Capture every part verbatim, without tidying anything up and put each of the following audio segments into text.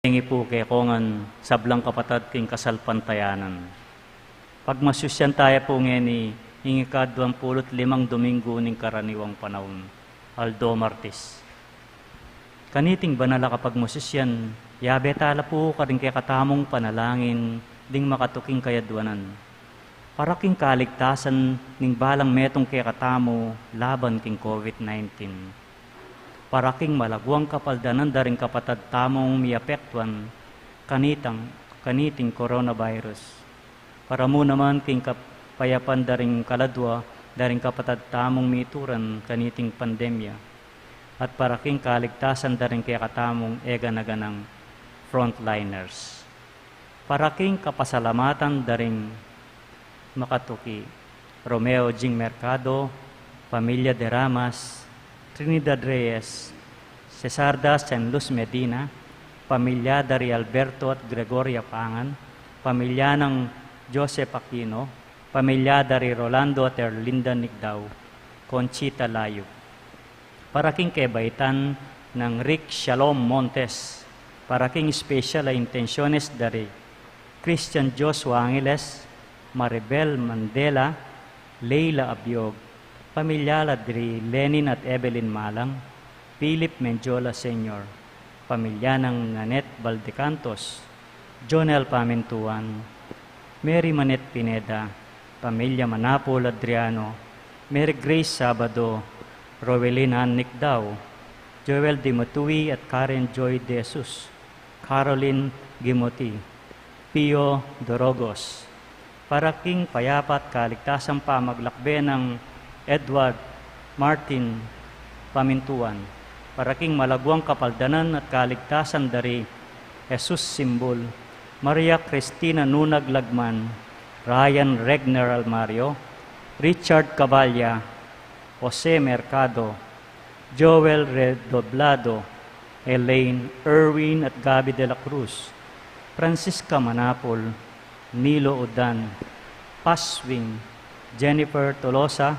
Ing ipu kekongan sablang kapatad king kasalpantayanan. Pagmasusian taya pu ngeni ing ikadwampulu't limang Domingo ning karaniwang panaun, Aldo Martis. Kaniting banal a kapagmasusian, yabe tala pu karing kekatamung panalangin ding makatuking kayadwanan. Para king kaligtasan ning balang metung kekatamu laban king COVID nineteen. Para king malagwang kapaldanan da ring kapatad tamung miapektuan kanitang, kaniting coronavirus. Para mu naman king kapayapan da ring kaladwa da ring kapatad tamung mituran kaniting pandemya. At para king kaligtasan da ring kekatamung e gana-ganang frontliners. Para king kapasalamatan da ring makatuki, Romeo Jing Mercado, pamilya de Ramas, Trinidad Reyes, Cesarda Sen Luz Medina, pamilya da ri Alberto at Gregoria Pangan, pamilya nang Joseph Aquino, pamilya da ri Rolando at Erlinda Nigdao, Conchita Layug. Para king kebaitan nang Rick Shalom Montes, para king special a intensiones da ri Christian Joshua Angeles, Maribel Mandela, Leila Abiog, pamilya la di ri Lenin at Evelyn Malang, Philip Mendiola Senior, pamilya nang Nanette Baldecantos, Jonel Pamintuan, Mary Manette Pineda, pamilya Manapol Adriano, Mary Grace Sabado, Rowelyn Ann Nicdao, Joel Dimutui at Karen Joy De Jesus, Caroline Gimuti, Pio Dorogos. Para king payapa at kaligtasan pamaglakbe nang Edward Martin Pamintuan. Para king malagwang kapaldanan at kaligtasan da ri Jesus Simbul, Maria Cristina Nunag Lagman, Ryan Regner Almario, Richard Caballa, Jose Mercado, Joel Redoblado, Elaine, Erwin at Gabby de la Cruz, Francisca Manapol, Nilo Udan, Paswing, Jennifer Tolosa,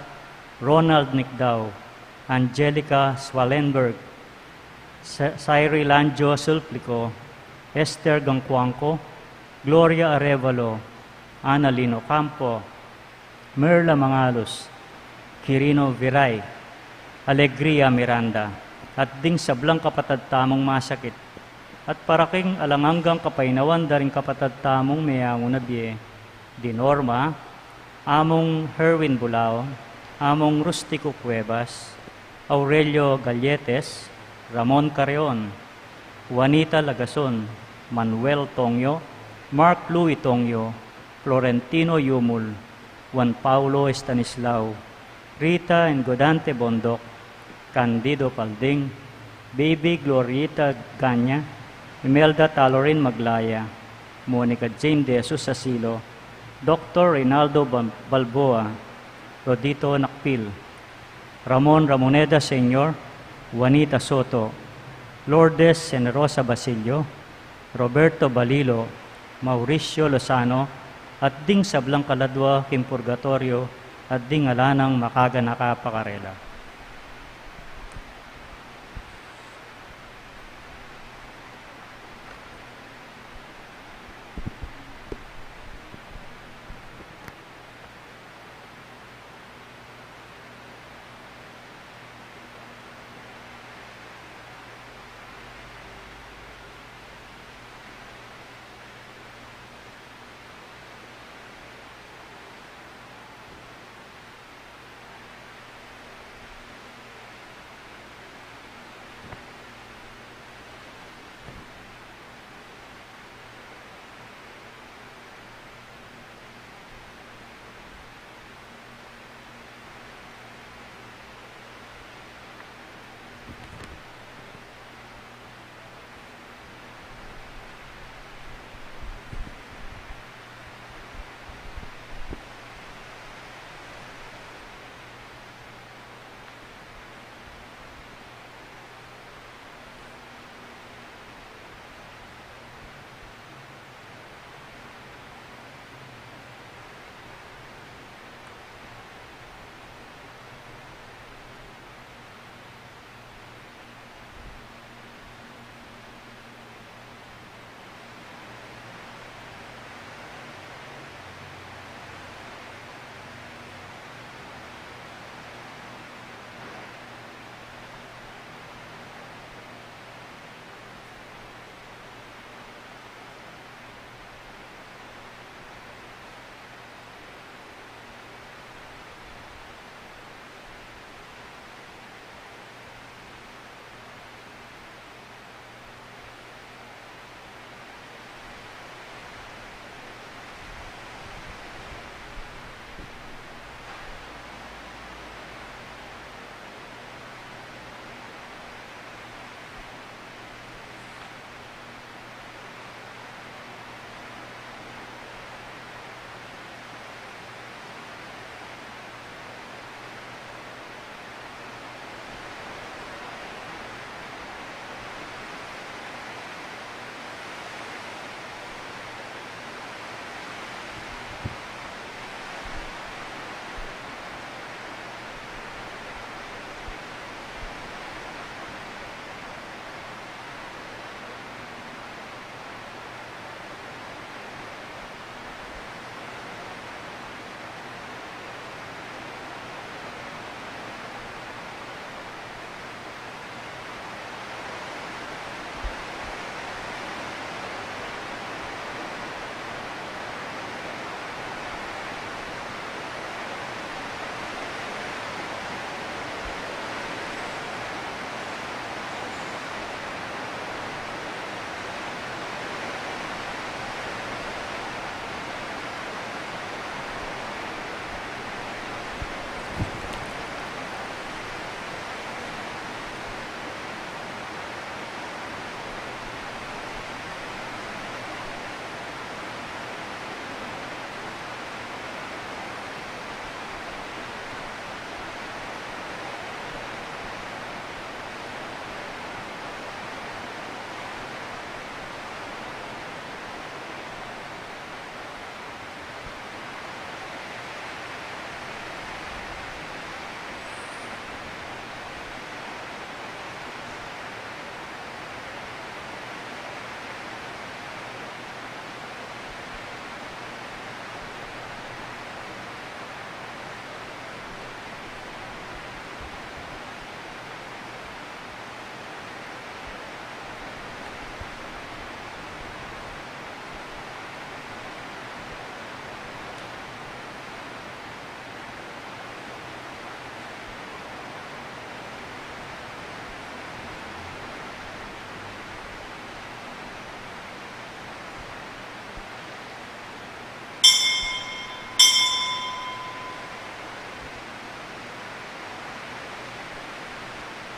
Ronald Nicdao, Angelica Swallenberg, Sa-, Sairi Lanjo Sulplico, Esther Gangcuangco, Gloria Arevalo, Annalyn Ocampo, Merla Mangalus, Quirino Viray, Alegria Miranda, at ding sablang kapatad tamung masakit, at para king alang anggang kapaynawan da ring kapatad tamung meangu na bie, di Norma, Among Herwin Bulao, Among Rustico Cuevas, Aurelio Galletes, Ramon Carreon, Juanita Lagason, Manuel Tongyo, Mark Louis Tongyo, Florentino Yumul, Juan Paulo Estanislao, Rita Engodante Bondoc, Candido Palding, Baby Glorieta Ganya, Imelda Talorin Maglaya, Monica Jane De Jesus Asilo, Doktor Reynaldo Bal-, Balboa, Rodito Nakpil, Ramon Ramoneda Senior, Juanita Soto, Lourdes Generosa Basilio, Roberto Balilo, Mauricio Lozano, at ding sablang kaladwa king purgatoryo, at ding ala nang makaganaka pa karela.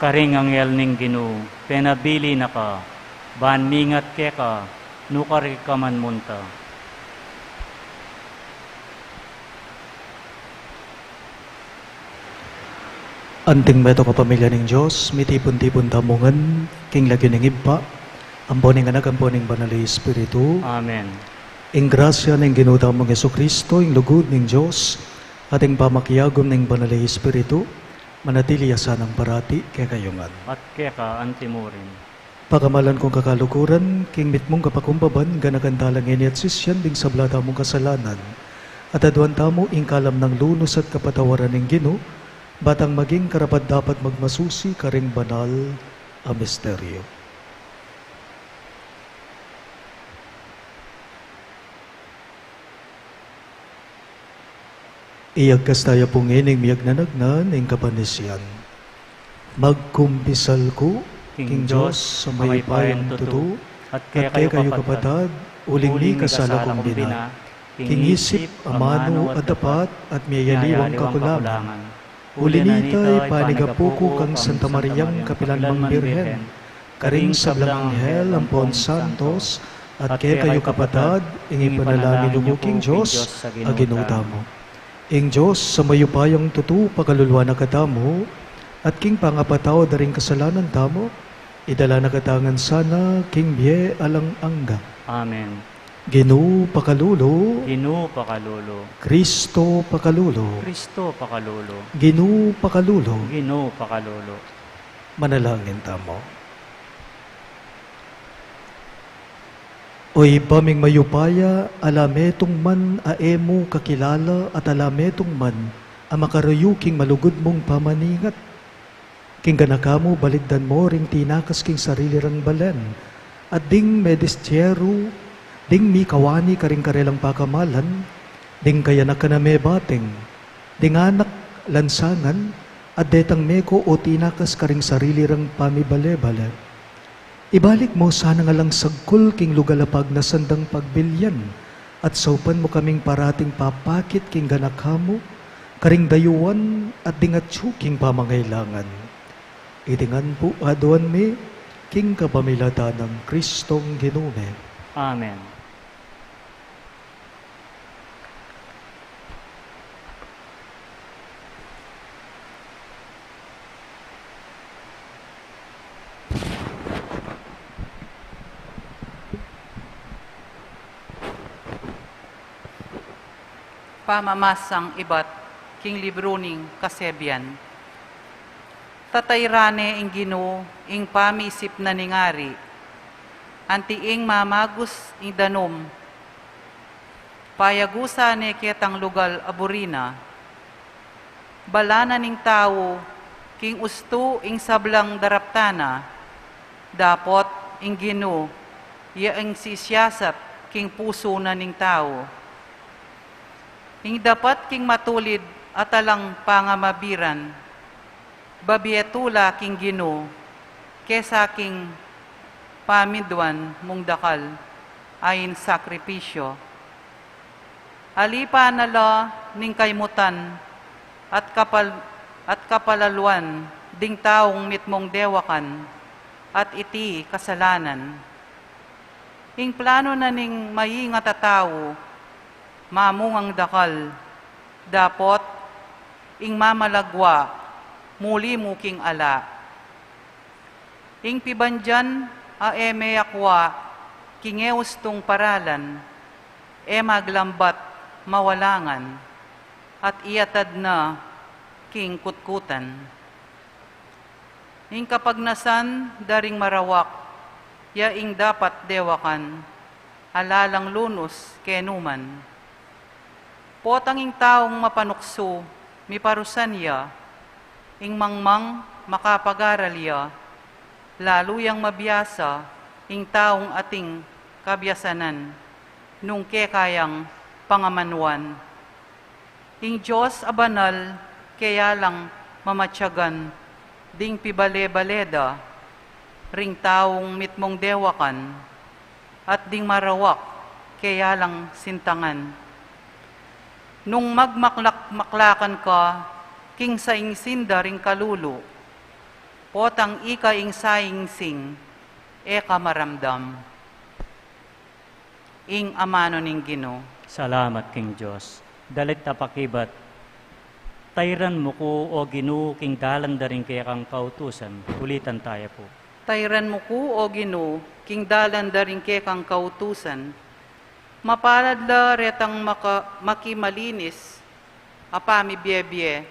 Karing anghel ning Ginu, penabilin na ka, ban mingat keka, nukarin ka man munta. Anting meto kapamilya ning Dios, mitipun-tipun tamu ngan king lagyu ning Ibpa, ampo ning Anak, ampo ning Banal a Espiritu. Amen. Ing grasya ning Ginu tamung Jesucristo, ing lugud ning Dios, at ing pamakiagum ning Banal a Espiritu, manatili ya sanang parati kekayu ngan. At keka antimurin. Pakamalan kung kakaluguran, king mitmung kapakumbaban, ganakan tala ngeni at sisian ding sabla tamung kasalanan. At aduan tamu ing kalam nang lunus at kapatawaran ning Ginu, ba tang maging karapat-dapat magmasusi karing banal a misteryo. Iyagkas taya pu ngening miyagnanagnan ing kapanisian. Magkumpisal ku king Dios a mayupayang tutu, at kekayu kapatad, uling mikasala kung bina, king isip, amanu, at dapat, at miyayaliwang kakulangan. Uli na nita, ipanigapu ku kang Santa Mariang kapilan mang Birhen, karing sablang anghel ampon santos, at kekayu kapatad, ing ipanalangin yu ku king Dios a Ginu tamu. Ing Dios a mayupayang tutu pakaluluan na katamu, at king pangapatawad da ring kasalanan tamu, idala na katamu ngan sana king bie alang angga. Amen. Ginu pakalulu. Ginu pakalulu. Kristo pakalulu. Kristo pakalulu. Ginu pakalulu. Ginu pakalulu. Manalangin tamu. O Ibpa ming mayupaya, ala metung man a e mu kakilala at ala metung man a makarayu king malugud mung pamaningat. King ganaka mu, balikdan mu ring tinakas king sarili rang balen, at ding medistyeru, ding mikawani karing karelang pakamalan, ding kayanakan a mebating, ding anak lansangan, at detang meko o tinakas karing sarili rang pamibale-bale. Ibalik mu sana ngan lang sagkul king lugal a pagnasan dang pagbilyan, at saupan mu kaming parating papakit king ganaka mu, karing dayuan at ding atyu king pamangailangan. Iti ngan pu aduan mi, king kapamilatan nang Kristong Ginu mi. Amen. Pamamasang ibat king libru ning Kasebian. Tatairan ne ing Ginu ing pamisip na ning ari, anti ing mamagus ing danum. Payagusan ne ketang lugal a buri na. Balan na ning tau king ustu ing sablang daraptan na, dapot ing Ginu ya ing sisiyasat king pusu na ning tau. Ing dapat king matulid at alang pangamabiran, babie tula king Ginu, kesa king pamiduan mung dakal a ing sakripisyu. Alipan na la ning kaymutan at kapal-, at kapalaluan ding taung mitmung dewakan at iti kasalanan. Ing planu na ning maingat a tau, mamungang dakal, dapot ing mamalagwa, muli mu king ala. Ing pibandian a e meyakwa king e ustung paralan, e maglambat mawalangan, at iyatad na king kutkutan. Ing kapagnasan da ring marawak, ya ing dapat dewakan, ala lang lunus kenu man. Potang ing taung mapanuksu, miparusan ya, ing mangmang makapagaral ya, lalu yang mabiasa ing taung ating kabiasanan, nung kekayang pangamanuan. Ing Dios a banal, kaya lang mamatyagan ding pibale-bale da, ring taung mitmung dewakan, at ding marawak, kaya lang sintangan. Nung magmaklak-maklakan ka, king saing sinda ring kalulu, Potang ika ing saingsing, e ka maramdam. Ing amanu ning Ginu. Salamat king Dios. Dalit a pakibat. Tairan mu ku, O Ginu, king dalan da ring kekang kautusan. Ulitan taya pu. Tairan mu ku, O Ginu, king dalan da ring kekang kautusan. Mapalad la retang maka-, makimalinis a pamibiebie,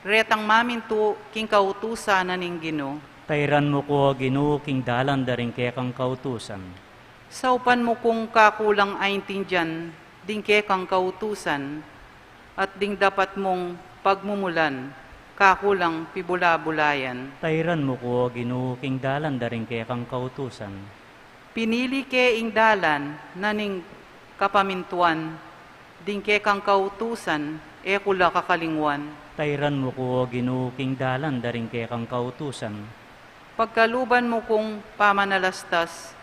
retang mamintu king kautusan na ning Ginu. Tairan mu ku, O Ginu, king dalan da ring kekang kautusan. Saupan mu kung kakulang aintindian ding kekang kautusan, at ding dapat mung pagmumulan, kakulang pibula-bulayan. Tairan mu ku, O Ginu, king dalan da ring kekang kautusan. Pinili ke ing dalan na ning kapamintuan, ding kekang kautusan, e ku la kakalingwan. Tairan mu ku, O Ginu, king dalan da ring kekang kautusan. Pagkaluban mu kung pamanalastas,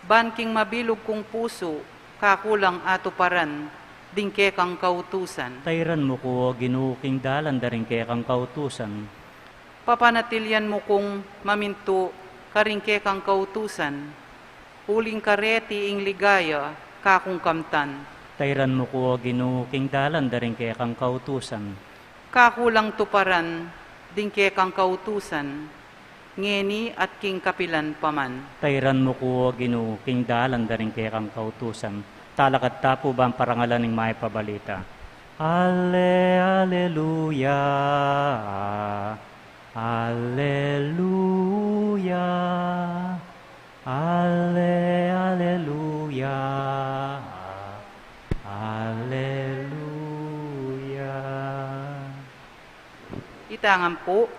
ban king mabilug kung pusu, kakulang atuparan, ding kekang kautusan. Tairan mu ku, O Ginu, king dalan da ring kekang kautusan. Papanatilian mu kung mamintu karing kekang kautusan, uling kareti ing ligaya kakung kamtan. Tairan mu ku, O Ginu, king dalan da ring kekang kautusan. Kakulang tuparan ding kekang kautusan, ngeni at king kapilan pa man. Tairan mu ku, O Ginu, king dalan da ring kekang kautusan. Talakad ta pu ban parangalan ing mayap a balita. Ale, aleluya, aleluya, ale, aleluya, aleluya. Ita ngan pu,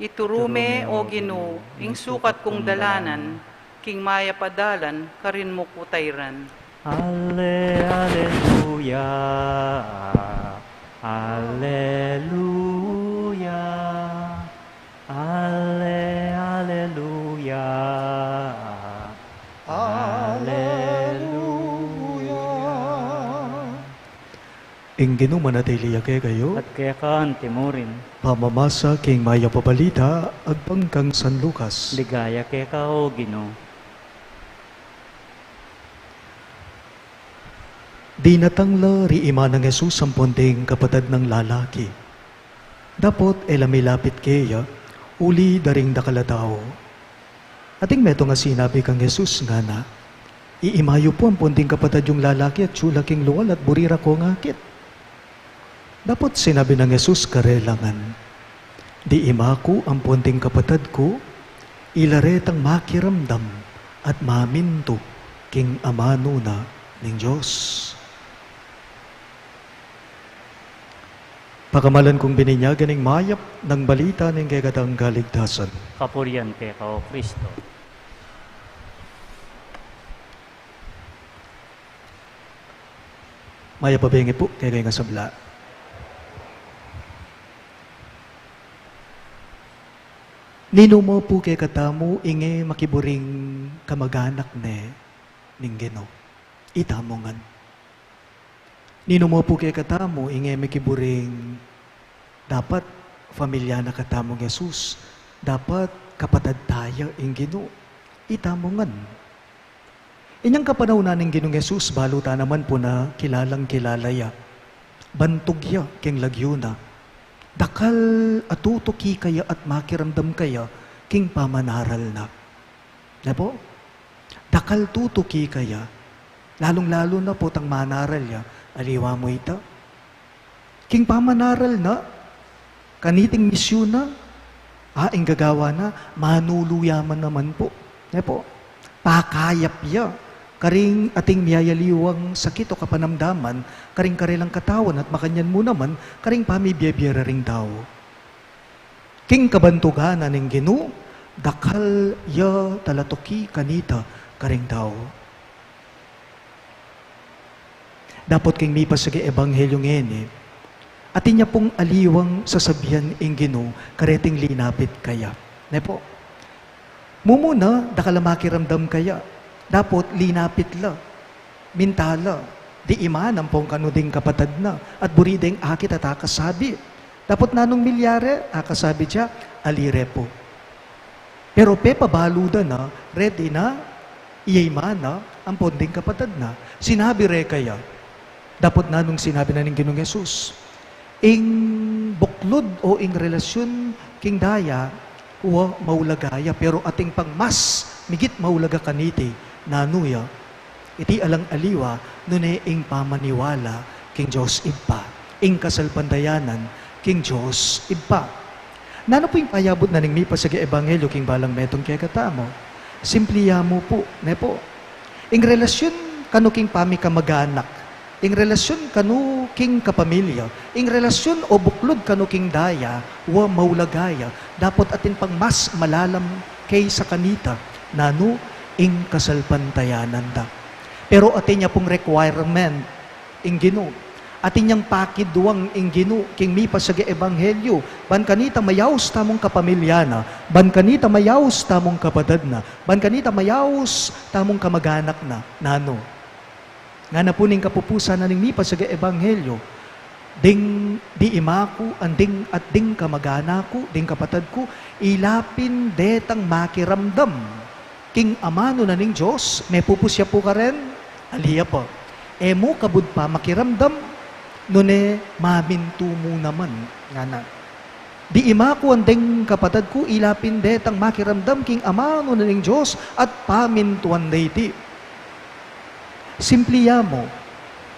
ituru me, O Ginu, ing sukat kung dalanan, king mayap a dalan karin mu ku tairan. Ale, aleluya, aleluya, ale, aleluya, aleluya. Ing Ginu manatili ya kekayu. At keka antimurin. Pamamasa king mayap a balita agpang kang San Lucas. Ligaya keka, O Ginu. Dinatang la ri ima nang Jesus ampon ding kapatad nang lalaki. Dapot e la milapit keya, uli da ring dakal a tau. Ating metung a sinabi kang Jesus, ngana, "Iima yu pu ampon ding kapatad yung lalaki atyu la king lual at buri ra kong akit." Dapot sinabi nang Jesus karela ngan, "Di ima ku ampon ding kapatad ku, ila retang makiramdam at mamintu king amanu na ning Dios." Pakamalan kung bininyagan ing mayap nang balita ning kekatang kaligtasan. Kapurian keka, O Kristo. Mayap a bengi pu kekayu ngan sabla. Ninu mu pu kekatamu ing e makiburing kamaganak ne ning Ginu? Itamu ngan. Ninu mu pu kekatamu ing e makiburing dapat familia na katamung Jesus, dapat kapatad taya ing Ginu? Itamu ngan. Inyang kapanaunan ning Ginung Jesus, balu ta naman pu na kilalang kilala ya. Bantug ya king lagyu na. Dakal a tutuki kaya at makiramdam kaya king pamanaral na. Ne pu? Dakal tutuki kaya, lalung-lalu na potang manaral ya, aliwa mu ita. King pamanaral na, kaniting misyun na, a, ing gagawan na, manulu ya man naman pu. Ne pu? Pakayap ya karing ating miyayaliwang sakit o kapanamdaman, karing karelang katawan at makanyan mu naman, karing pamibie-bie ra ring tau. King kabantugan na ning Ginu, dakal ya talatuki kanita karing tau. Dapot king mipasage ebanghelyu ngeni, atin ya pung aliwang sasabian ing Ginu kareting linapit kaya. Ne pu? Mumuna, dakal a makiramdam kaya. Dapot linapit la. Minta la, di iman ampong kanu ding kapatad na, at buri deng akit at akasabi. Dapot nanung milyari, akasabi da, ali re pu. Pero pepabalu da na, ready na, iya i mana, ampon ding kapatad na. Sinabi re kaya, dapot nanung sinabi na ning Ginung Jesus, ing buklud o ing relasyun king daya, wa maulaga ya, pero atin pang mas migit maulaga kaniti, nanu ya? Iti alang aliwa, nune ing pamaniwala king Dios Ibpa, ing kasalpantayanan king Dios Ibpa. Nanu pu ing payabut na ning mipasagang ebanghelyo king balang metung kekatamu? Simple ya mu pu, ne pu? Ing relasyun kanu king pamikamaganak, ing relasyun kanu king kapamilya, ing relasyun o buklud kanu king daya, wa maulaga ya, dapot atin pang mas malalam kesa kanita, nanu? Ing kasalpantayanan da. Pero atin ya pung requirement ing Ginu. Atin yang pakidwang ing Ginu king mipasagang ebanghelyo, ban kanita mayaus tamung kapamilya na, ban kanita mayaus tamung kapatad na, ban kanita mayaus tamung kamaganak na. Nanu? Ngana pu ning kapupusan na ning mipasagang ebanghelyo, ding diima ku, anding at ding kamaganak ku, ding kapatad ku, ila pin detang makiramdam king amanu na ning Dios, mepupus ya pu karen? Ali ya pu. E mu kabud pamakiramdam, nune mamintu mu naman, ngana. Diima ku, anding kapatad ku, ila pin detang makiramdam king amanu na ning Dios at pamintuan da iti. Simple ya mu,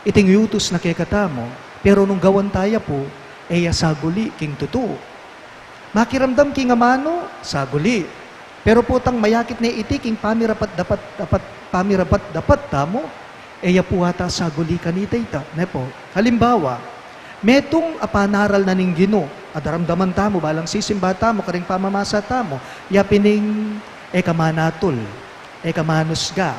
iting yutus na kekatamu, pero nung gawan ta ya pu, e ya saguli king tutu. Makiramdam king amanu, saguli. Pero potang mayakit ne iti king pamirapat-dapat, dapat, pamirapat-dapat tamu, e ya pu ata saguli kanita ita, ne pu? Halimbawa, metung a panaral na ning Ginu a daramdaman tamu balang sisimba tamu karing pamamasa tamu, ya pin ing e ka manatul, e ka manusga,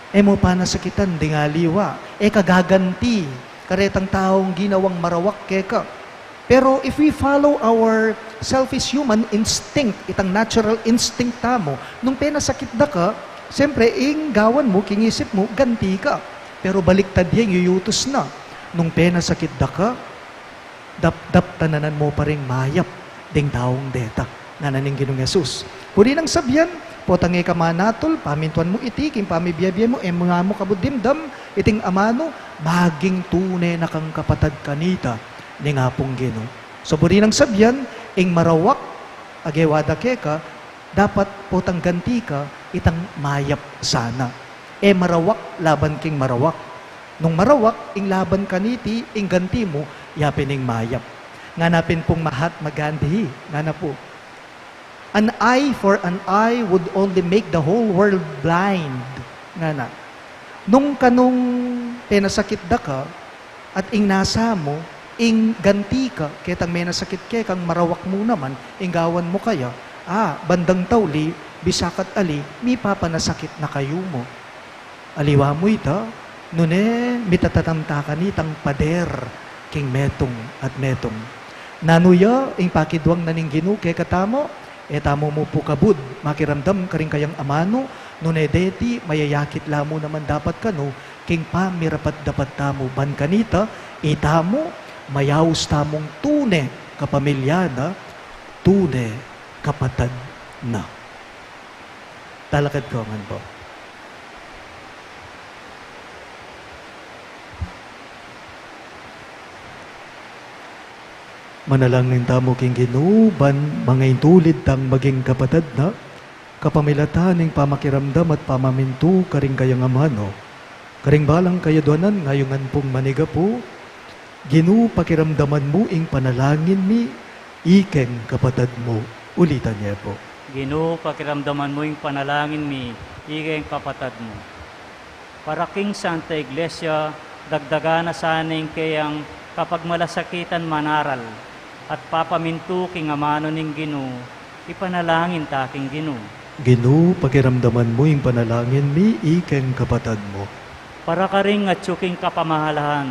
e mu panasakitan ding aliwa, e ka gaganti karetang taung ginawang marawak keka. Pero if we follow our selfish human instinct, itang natural instinct tamu, nung penasakit da ka, siyempre, ing gawan mu, king isip mu, ganti ka. Pero baliktad ya ing yuyutus na. Nung penasakit da ka, dap-, daptanan mu pa ring mayap ding taung deta, ngana ning Ginung Jesus. Puri nang sabian, potang e ka manatul, pamintuan mu iti king pamibie-bie mu, e mu namu kabud dimdam iting amanu, maging tune na kang kapatad kanita ning Apung Ginu. So, buri nang sabian, ing marawak a gewa da keka, dapat potang ganti ka itang mayap sana. E marawak laban king marawak. Nung marawak ing laban kaniti, ing ganti mu, ya pin ing mayap. Ngana pin pung Mahatma Gandhi, ngana pu, "An eye for an eye would only make the whole world blind," ngana. Nung kanung penasakit da ka, at ing nasa mu, ing ganti ka ketang menasakit keka, marawak mu naman, ing gawan mu kaya, a, bandang tauli, bisa ka't ali, mipapanasakit na kayu mu. Aliwa mu ita, nune mitatanam ta kanitang pader king metung at metung. Nanu ya ing pakidwang na ning Ginu kekatamu? E tamu mu pu kabud makiramdam karing kayang amanu, nune deti mayayakit la mu naman dapat kanu king pamirapat-dapat tamu ban kanita, itamu mayaus tamung tune kapamilya na, tune kapatad na. Talakad ko ngan pu. Manalangin tamu king Ginu ban mangaintulid tang maging kapatad na, kapamilatan ning pamakiramdam at pamamintu karing kayang amanu. Karing balang kayadwanan ngayungan pung manigapu, Ginu, pakiramdaman mu ing panalangin mi, ikeng kapatad mu. Ulitan ye pu. Ginu, pakiramdaman mu ing panalangin mi, ikeng kapatad mu. Para king Santa Iglesia, dagdagan na sana ing keyang kapagmalasakitan manaral at papamintu king amanu ning Ginu, ipanalangin ta king Ginu. Ginu, pakiramdaman mu ing panalangin mi, ikeng kapatad mu. Para karing atyu king kapamahalahan,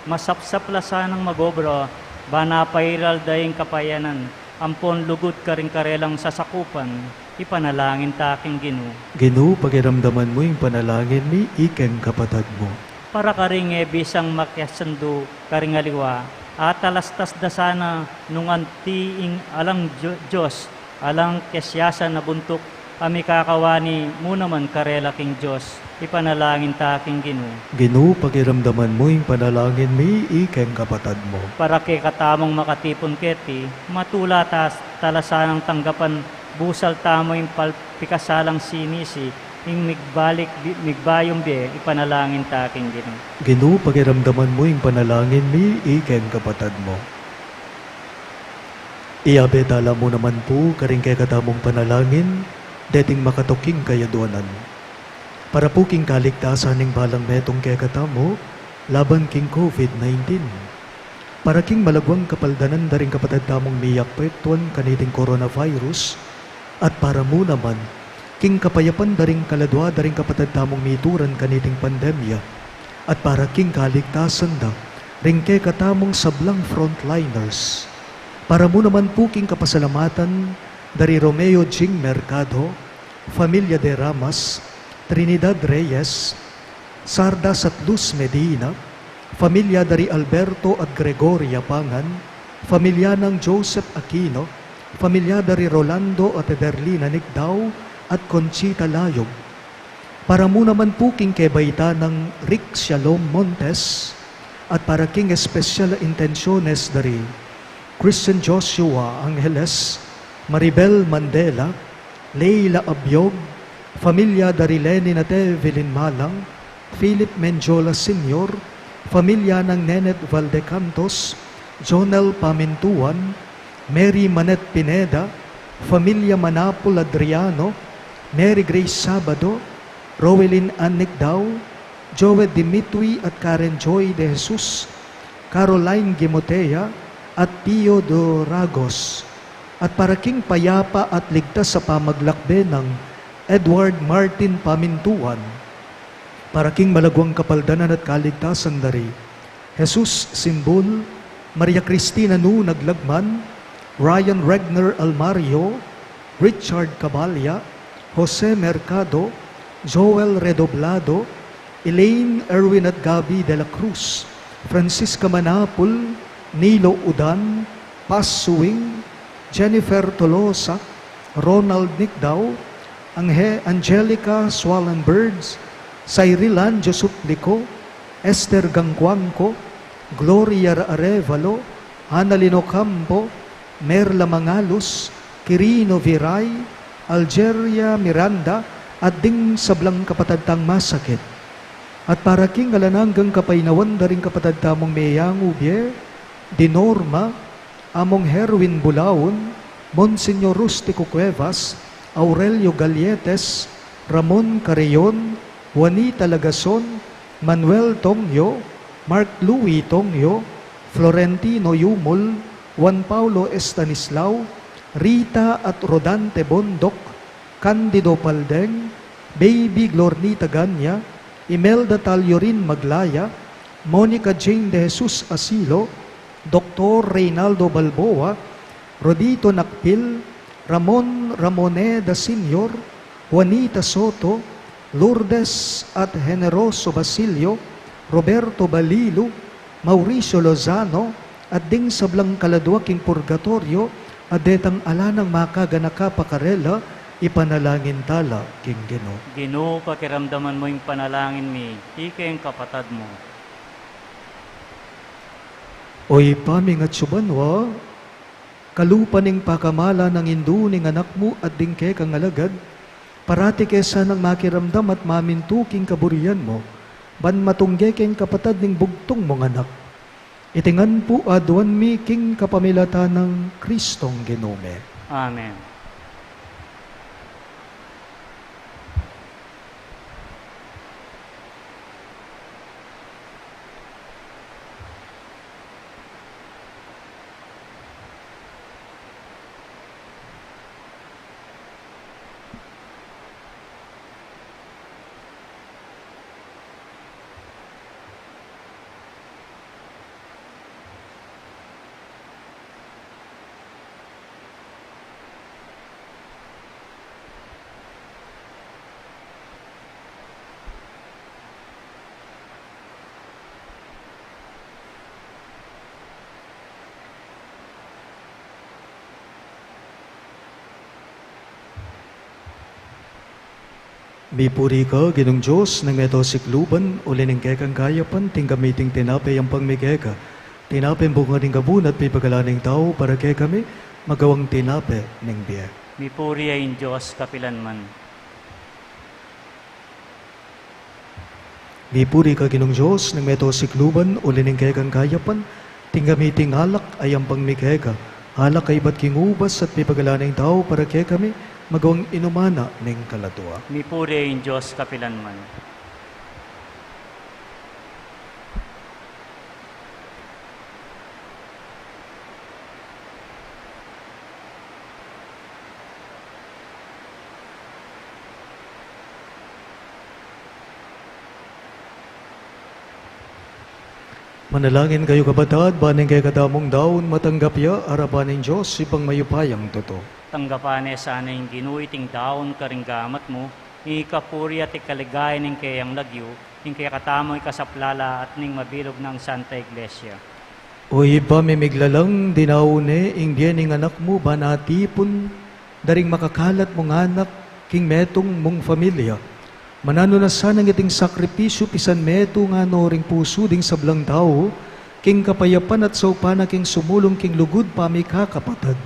masapsap la sanang magobra, ban apairal da ing kapayanan, ampon lugud karing karelang sasakupan, ipanalangin ta king Ginu. Ginu, pakiramdaman mu ing panalangin mi, ikeng kapatad mu. Para karing e bisang makiasundu karing aliwa, atalastas da sana nung anti ing alang Dios, Alang kesiasan a buntuk a mikakawani mu naman karela king Dios, ipanalangin ta king Ginu. Ginu, pakiramdaman mu ing panalangin mi, ikeng kapatad mu. Para kekatamung makatipun keti, matula ta, talasanang tanggapan busal tamu ing pal-, pikasalang sinisi, ing migbalik bi-, migbayung bie, ipanalangin ta king Ginu. Ginu, pakiramdaman mu ing panalangin mi, ikeng kapatad mu. Iyabe tala mu naman pu karing kekatamung panalangin deting makatuking kayaduanan, para pu king kaligtasan ning balang metung kekatamu laban king COVID nineteen. Para king malagwang kapaldanan da ring kapatad tamung miyakpektuan kaniting coronavirus, at para mu naman king kapayapan da ring kaladua da ring kapatad tamung mituran kaniting pandemya, at para king kaligtasan da ring kekatamung sablang frontliners. Para mu naman pu king kapasalamatan da ri Romeo Jing Mercado, familia de Ramas, Trinidad Reyes, Sardas at Luz Medina, familia da ri Alberto at Gregoria Pangan, familia nang Joseph Aquino, familia da ri Rolando at Ederlina Nicdao at Conchita Layog. Para mu naman pu king kebaitan nang Rick Shalom Montes, at para king espesyal a intensyones da ri Christian Joshua Angeles, Maribel Mandela, Leila Abiog, familia da ri Lenin at Evelyn Malang, Philip Mendiola Senior, familia nang Nenet Valdecantos, Jonel Pamintuan, Mary Manet Pineda, familia Manapul Adriano, Mary Grace Sabado, Rowelyn Ann Nicdao, Joe Dimitri at Karen Joy De Jesus, Caroline Gimotea, at Pio Doragos. At para king payapa at ligtas a pamaglakbe nang Edward Martin Pamintuan, para king malagwang kapaldanan at kaligtasan da ri Jesus Simbul, Maria Cristina Nu Naglagman, Ryan Regner Almario, Richard Cabalia, Jose Mercado, Joel Redoblado, Elaine, Erwin at Gabby de la Cruz, Francisca Manapul, Nilo Udan, Paz Suing, Jennifer Tolosa, Ronald Nicdao, Ange-, Angelica Swallenbergs, Cyrilan Josuplico, Esther Gangcuangco, Gloria Arevalo, Annalyn Ocampo, Merla Mangalus, Quirino Viray, Algeria Miranda, at ding sablang kapatad tang masakit. At para king alang anggang kapaynawan da ring kapatad tamung meyangu bie, di Norma, Among Herwin Bulaon, Monsignor Rustico Cuevas, Aurelio Galletes, Ramon Carreon, Juanita Lagason, Manuel Tongyo, Mark Louis Tongyo, Florentino Yumul, Juan Paulo Estanislao, Rita at Rodante Bondoc, Candido Paldeng, Baby Glornita Ganya, Imelda Taliorin Maglaya, Monica Jane De Jesus Asilo, Doktor Reynaldo Balboa, Rodito Nakpil, Ramon Ramoneda Senior, Juanita Soto, Lourdes at Generoso Basilio, Roberto Balilu, Mauricio Lozano, at ding sablang kaladua king purgatoryo, a detang ala nang makaganaka pa karela, ipanalangin tala king Ginu. Ginu, pakiramdaman mu ing panalangin mi, ikeng kapatad mu. O Ibpa ming atsu banua, kalupa ning pakamala nang indu ning Anak mu at ding kekang alagad, parati ke sanang makiramdam at mamintu king kaburian mu, ban matungge keng kapatad ning bugtung mung Anak. Iti ngan pu aduan mi king kapamilatan nang Kristong Ginu mi. Amen. Mipuri ka, Ginung Dios ning meto sikluban, uli ning kekang kayapan, tinggap mi iting tinape a yampang mi keka. Tinapeng bunga ning kabunat, pepagalan ning tau para kekami, magawang tinape ning bie. Mipuri ya ing Dios kapilanman. Mipuri ka, Ginung Dios ning meto sikluban, uli ning kekang kayapan, tinggap mi iting alak a yampang mi keka. Alak a ibat king ubas at pepagalan ning tau para kekami, magawang inuman na ning kaladua. Mipuri ya ing Dios kapilanman. Manalangin kayu, kapatad, ban ing kekatamung daun matanggap ya arapan ning Dios, Ibpang mayupayang tutu. Tanggapan na sana ning Ginu iting daun karing gamat mu, ing ikapuri at ikaligaya ning keyang lagyu, ing kekatamung ikasaplala at ning mabilug nang Santa Iglesia. O Ibpa mi miglalang, dinaun ne ing bie ning anak mu ban atipun da ring makakalat mung anak king metung mung familia. Mananu na sanang iting sakripisyu pisan metung no ring pusu ding sablang tau king kapayapan at saupan na king sumulung king lugud pamikakapatad.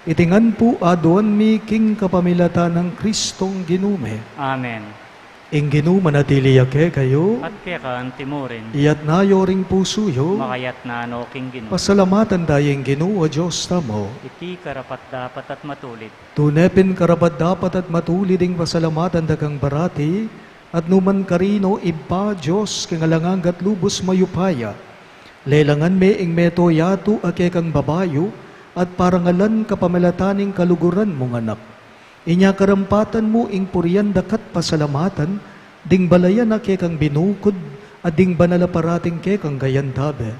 Iti ngan pu aduan mi king kapamilatan nang Kristong Ginu mi. Amen. Ing Ginu manatili ya kekayu. At keka antimurin. Iyatna yu ring pusu yu. Makayatna no king Ginu. Pasalamatan taya ing Ginu a Dios tamu. Iti karapat-dapat at matulid. Tune pin karapat-dapat at matulid ing pasalamatan da kang parati, at numan karin, O Ibpa, Dios king alang angga at lubus mayupaya. Lelangan me ing meto yatu a kekang babayu, at parangalan kapamilatan ning kaluguran mung anak. Inya karampatan mu ing purian da ka at pasalamatan, ding balayan a kekang binukud, at ding banal a parating kekang kayantabe.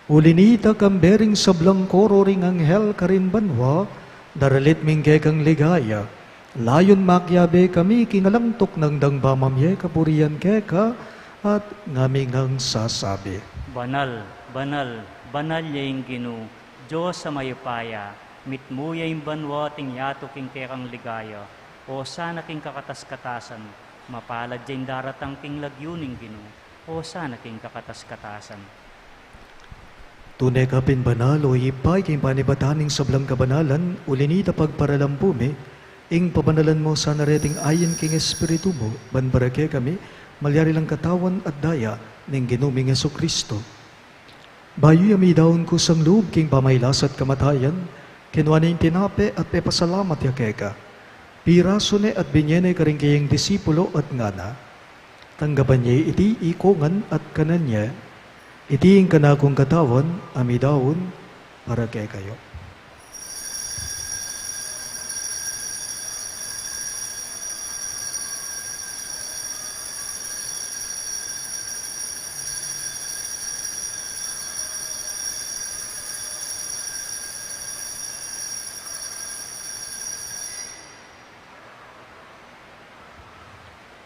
Uli nita, kambe ring sablang koro ring anghel karin banua, daralit mi ing kekang ligaya. Layun makiabe kami king alang tuknang dang pamamie kapurian keka, at ngami ngang sasabi. Banal, banal, banal ya ing Ginu, Dios a mayupaya, mitmu ya ing banua at ing yatu king kekang ligaya. Osana king kakatas-katasan, mapalad ya ing daratang king lagyu ning Ginu. Osana king kakatas-katasan. Tune ka pin banal, O Ibpa, king panibatan ning sablang kabanalan, uli nita pagparalampu mi, ing pabanalan mu sana reting ain king Espiritu mu, ban para kekami, malyari lang katawan at daya ning Ginu ming Jesucristo. Bayu ya midaun kusang lub king pamailas at kamatayan, kinua ne ing tinape at pepasalamat ya keka. Pirasu ne at binie ne karing keyang disipulo at ngana, tanggapan ye iti ikongan at kanan ye, iti ing kanakung katawan a midaun para kekayu.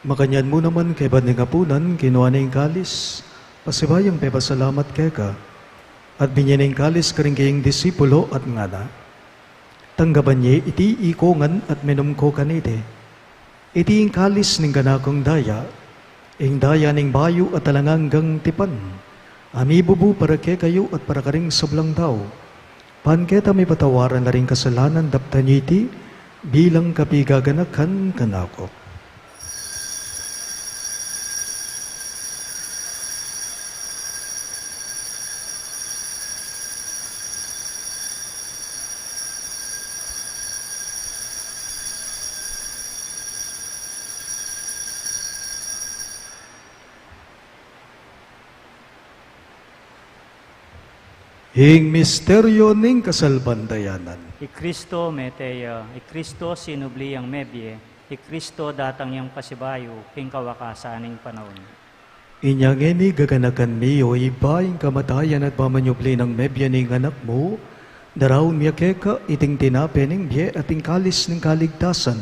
Makanyan mu naman kaybat ning apunan, kinua ne ing kalis, pasibayung pepasalamat keka, at binie ne ing kalis karing keyang disipulo at ngana, tanggapan ye iti ikongan at minum ko kaniti. Iti ing kalis ning kanakung daya, ing daya ning bayu at alang anggang tipan, a mibubu para kekayu at para karing sablang tau. Ban keta mipatawaran la ring kasalanan, daptan ye iti bilang kapigaganakan kanaku. Ing misteryo ning kasalpantayanan. I Kristo mete ya, i Kristo sinubli yang mebie, i Kristo datang yang pasibayu king kawakasan ning panaun. Inya ngeni gaganakan mi, O Ibpa, ing kamatayan at pamanyubli nang mebie ning Anak mu, daraun mi ya keka iting tinape ning bie at ing kalis ning kaligtasan.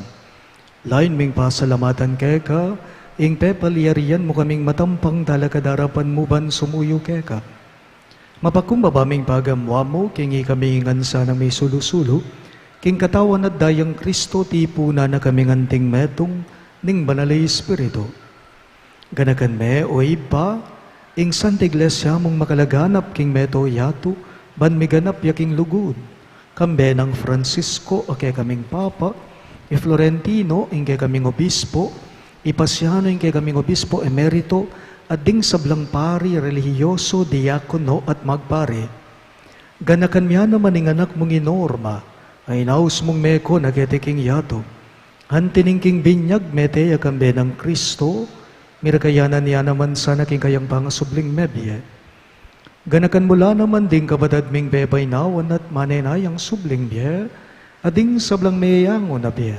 Layun ming pasalamatan keka ing pepalyarian mu kaming matampang talakad king arapan mu ban sumuyu keka. Mapakumbaba ming pagamuan mu king ikami ngan sanang misulu-sulu king katawan at dayang Kristo, tipunan na kaming anting metung ning Banal a Espiritu. Ganakan me, o Ibpa, ing Santa Iglesia mung makalaganap king mabilug a yatu, ban miganap ya king lugud. Kambe nang Francisco a kekaming Papa, i Florentino ing kekaming Obispo, i Pasiano ing kekaming Obispo Emerito, at ding sablang pari, relihiyoso, diakono, at magpari. Ganakan me naman ing anak mung i Norma, a inaus mung meko na keti king yatu. Anti ning king binyag mete ya kambe nang Kristo, mirakayanan ya naman sana king kayang pangasubling mebie. Ganakan mu la naman ding kapatad ming pepainawan at manenayang subling bie, at ding sablang meyangu na bie.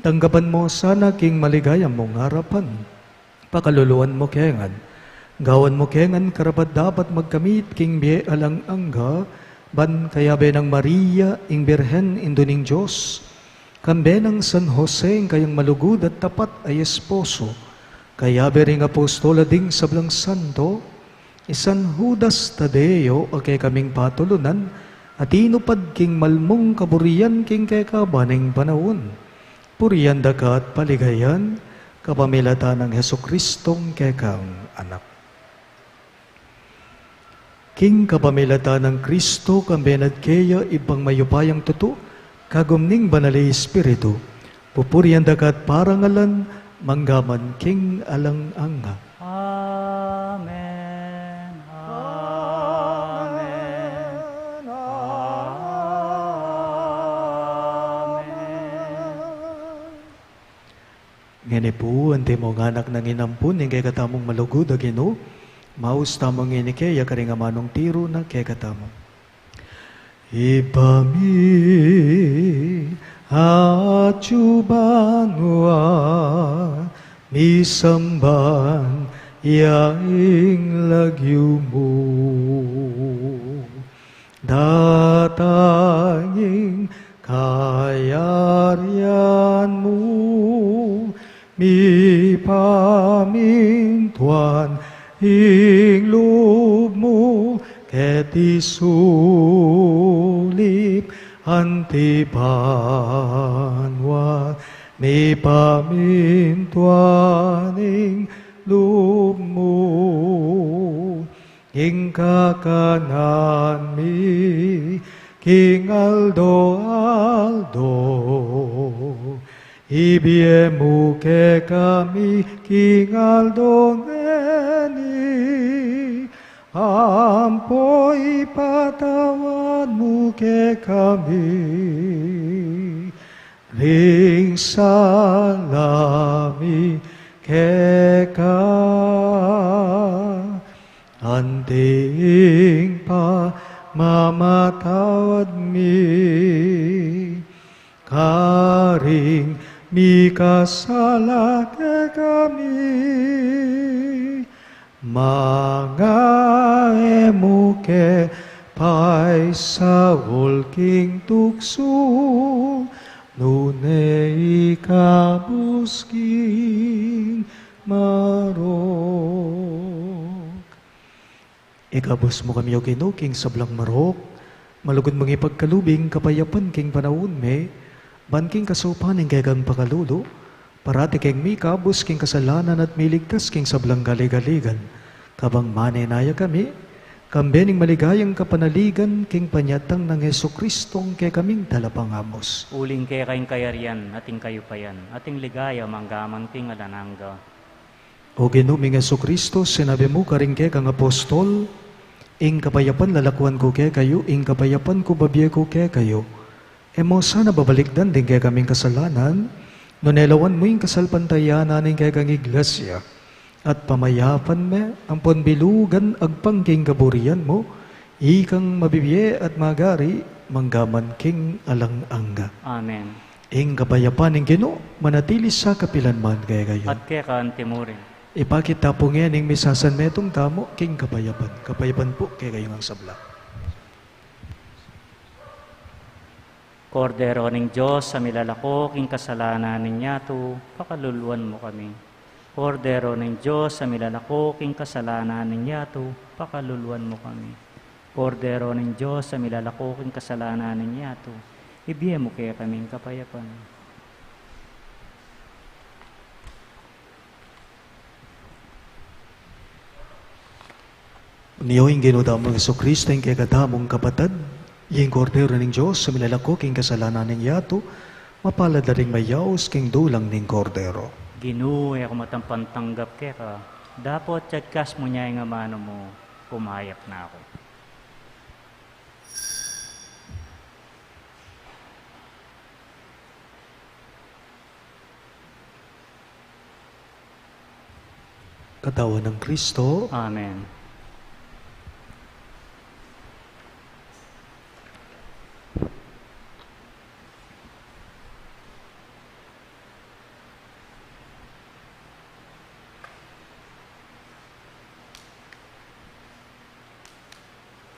Tanggapan mu sana king maligaya mung arapan. Pakaluluan mu kengan. Gawan mu kengan karapat-dapat magkamit king bie alang angga, ban kayabe nang Maria, ing Birhen, Indu ning Dios, kambe nang San Jose, ing kayang malugud at tapat a esposo, kayabe ring apostol a ding sablang santo, i San Judas Tadeo a kekaming patulunan, a tinupad king malmung kaburian king kekaban ning panaun. Purian da ka at paligayan, kapamilatan nang Jesucristong kekang Anak. King kapamilatan nang Kristo, kambe na at keya, Ibpang mayupayang tutu, kagum ning Banal a Espiritu, pupurian da ka at parangalan, manggaman king alang angga. Amen. Amen. Amen. Ngeni pu, antimo ngan anak nang inampun ning kekatamung malugud a Ginu, maus tamu ngeni keya karing amanung tiru na kekatamu. Ibpa mi, atyu banua, misamban ya ing lagyu mu. Datang ing kayarian mu, mipamintuan ing lub mu, keti sulip anti banua, mipamintuan ing lub mu. Ing kakanan mi king aldo-aldo, ibie mu kekami king aldo ngeni, ampo ipatawad mu kekami ring sala mi keka, anti ing pamamatawad mi karing mikasala kekami. Manga e mu ke paisaul king tuksu, nune ikabus king marok. Ikabus mu kami, O Ginu, king sablang marok, malugud mung ipagkalub ing kapayapan king panaun mi, ban king kasaupan ning kekang pakalulu, parati keng mikabus king kasalanan at miligtas king sablang kaligaligan. Kabang manenaya kami, kambe ning maligayang kapanaligan king panyatang nang Jesucristong kekaming Talapangabus. Uling keka ing kayarian, at ing kayupayan, at ing ligaya, manggaman king alang angga. O Ginu ming Jesucristo, sinabi mu karing kekang apostol, ing kapayapan lalakuan ku kekayu, ing kapayapan ku babie ku kekayu. E mu sana babalikdan ding kekaming kasalanan, nune lawan mu ing kasalpantayanan ning kekang Iglesia, at pamayapan me ampon bilugan agpang king kaburian mu, ikang mabibie at magari, manggaman king alang angga. Amen. Ing kapayapan ning Ginu manatili sa kapilan man kekayu. At keka antimurin. Ipakit ta pu ngening misasanmetung tamu king kapayapan. Kapayapan pu kekayu ngang sabla. Kordero ning Dios, a milalako king kasalanan ning yatu, pakaluluan mu kami. Kordero ning Dios, a milalako king kasalanan ning yatu, pakaluluan mu kami. Kordero ning Dios, a milalako king kasalanan ning yatu, ibie mu kekami ing kapayapan. Nio ing Ginu tamung Jesucristo, ing kekatamung kapatad, ing Kordero ning Dios, a milalako king kasalanan ning yatu. Mapalad la ring mayaus king dulang ning Kordero. Ginu, e ku makapagtanggap keka, dapot yagkas mu ing amanu mu, kumayak na ku. Katawan nang Kristo. Amen.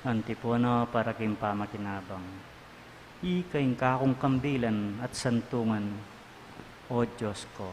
Antipona para king pamakinabang. Ika ing kakung kambilan at santungan, O Dios ku.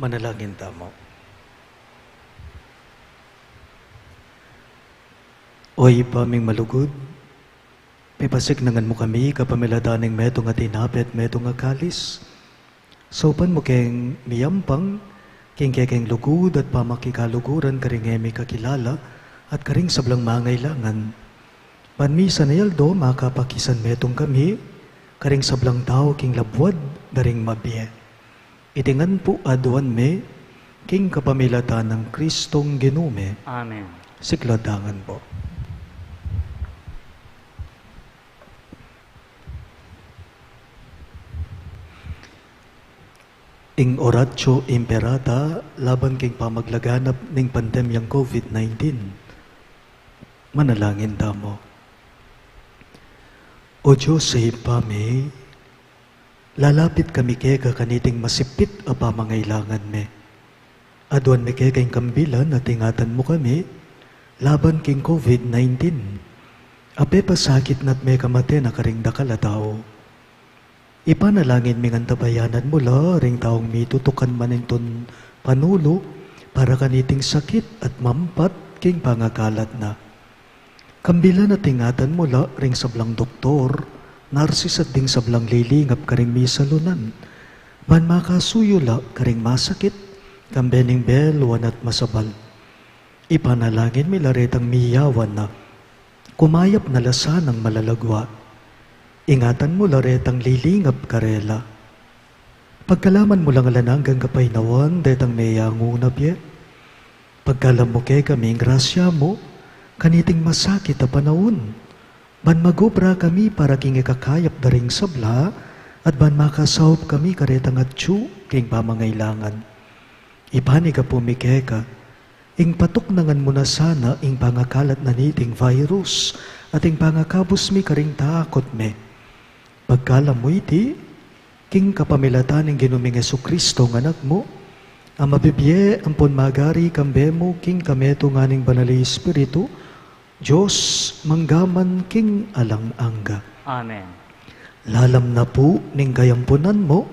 Manalangin tamu. O Ibpa ming malugud, pepasikanangan mu kami kapamilatan ning metung a tinape at metung a kalis. Saupan mu keng miyampang king kekeng lugud at pamakikaluguran karing e mi kakilala at karing sablang mangailangan. Ban misan a aldo makapakisan metung kami karing sablang tau king labuad da ring mabie. Iti ngan pu aduan mi king kapamilatan nang Kristong Ginu mi. Amen. Sikladangan pu. Ing Oratio Imperata laban king pamaglaganap ning pandemyang COVID nineteen. Manalangin tamu. O Dios a Ibpa mi, lalapit kami keka kaniting masipit a pamangailangan mi. Aduan mi keka ing kambilan at ingatan mu kami laban king COVID nineteen. A pepasakit na at mekamate na karing dakal a tau. Ipanalangin mi ngan tabayanan mu la ring taung mitutukan man nintun panulu para kaniting sakit at mampat king pangakalat na. Kambilan at ingatan mu la ring sablang doktor, narsis at ding sablang lilingap karing misalunan, ban makasuyu la karing masakit, kambe ning beluan at masabal. Ipanalangin mi la retang miyawan na, kumayap na la sanang malalagua. Ingatan mu la retang lilingap karela. Pagkalaman mu lang alang anggang kapaynawan detang meyangu na bie. Pagkalam mu kekami ing grasya mu kaniting masakit a panaun, ban magobra kami para king ikakayap da ring sabla, at ban makasaup kami karetang atyu king pamangailangan. Ipanyawad mi keka ing patuknangan mu na sana ing pangakalat na niting virus at ing pangakabus mi karing takut mi. Pagkalam mu iti king kapamilatan ning Ginu ming Jesucristo a Anak mu, a mabibie ampon magari kambe mu king kametungan ning Banal a Espiritu, Dios mangga man king alang angga. Amen. Lalam na pu ning kayampunan mu,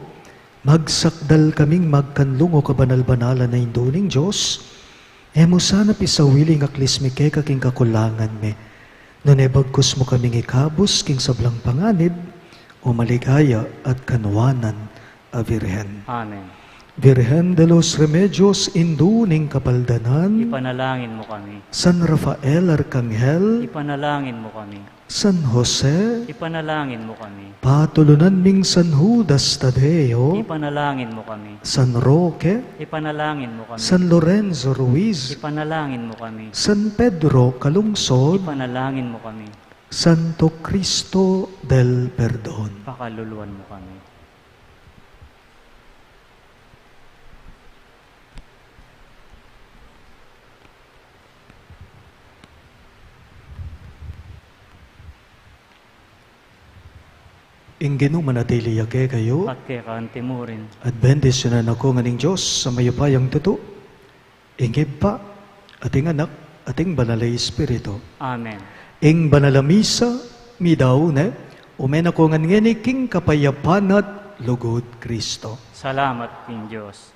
magsakdal kaming magkanlung, o kabanal-banalan a Indu ning Dios. E mu sana pisawili ing aklis mi keka king kakulangan mi, nune bagkus mu kaming ikabus king sablang panganib, o maligaya at kanuanan a Virgen. Amen. Virgen de los Remedios, Indu ning Kapaldanan. Ipanalangin mu kami. San Rafael Arkanghel. Ipanalangin mu kami. San Jose. Ipanalangin mu kami. Patulunan ming San Judas Tadeo. Ipanalangin mu kami. San Roque. Ipanalangin mu kami. San Lorenzo Ruiz. Ipanalangin mu kami. San Pedro Calungsod. Ipanalangin mu kami. Santo Cristo del Perdon. Pakaluluan mu kami. Ing Ginu manatili ya kekayu. At keka antimurin. At bendisyunan na kayu ngan ning Dios a mayupayang tutu, ing Ibpa, at ing Anak, at ing Banal a Espiritu. Amen. Ing Banal a Misa, midaun ne, ume na kayu ngan ngeni king kapayapan at lugud Kristo. Salamat king Dios.